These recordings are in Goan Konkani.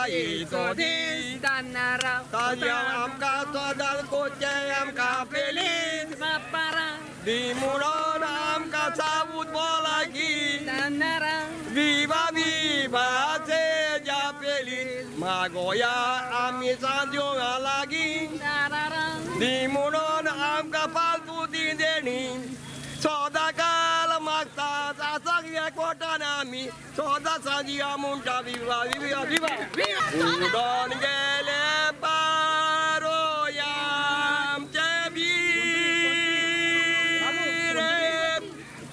भलायीचो दीस. सांज्यांव आमकां सदांच कोचें आमकां फेलीस. दी म्हणून आमकां सावूत भलायकी. विवा विवा सेजा फेलीस. मागोया आमी सांज्यांवा लागीं. दी म्हणून आमकां फालतू दी देणी. सदांकाल मागता सगळ्या कोटान आमी सदां सांजिया म्हणटा विवा विवा विवा. उडोन गेले पारोया आमचे वीर.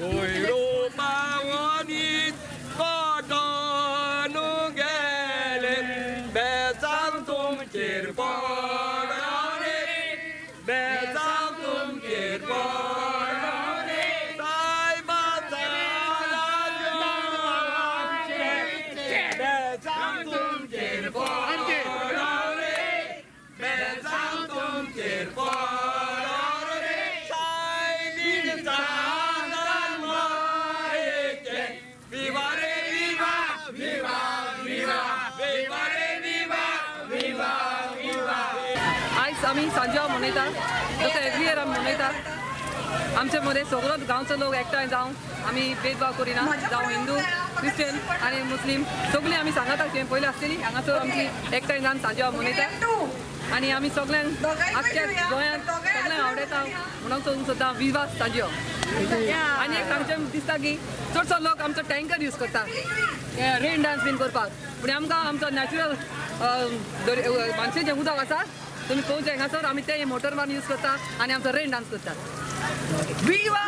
पयरू पावनीत कोटोन गेले. बेसांव तुमचेर पडो रे, बेसांव तुमचेर पडो रे. सायबा बेसांव तुमचेर पडो रे, बेसांव तुमचेर पडो रे. सायबीण सांतान मारेचे. विवा रे विवा विवा विवा विवा रे विवा विवा विवा. आयज आमी सांज्यांव मनयता, जसो एवरी इयर आमी मनयता. आमचे मदें सगळोच गांवचो लोक एकठांय जावन, आमी भेदभाव करिना, जावं हिंदू, क्रिश्चन आनी मुस्लीम, सगळीं आमी सांगाताक तुवें पयलीं आसतली. हांगासर आमची एकठांय जावन सांज्यांव मनयता आनी आमी सगळ्यांक, आख्ख्या गोंयांत सगळ्यांक आवडयता म्हणून सुद्दां विवा सांज्यांव. आनी एक सांगचें दिसता की चडसो लोक आमचो टँकर यूज करता रेन डान्स बीन करपाक, पूण आमकां आमचो नॅचरल मानशेचें उदक आसा, तुमी पळोवचें हांगासर आमी तें मोटर मारून यूज करता आनी आमचो रेन डान्स करता. विवा.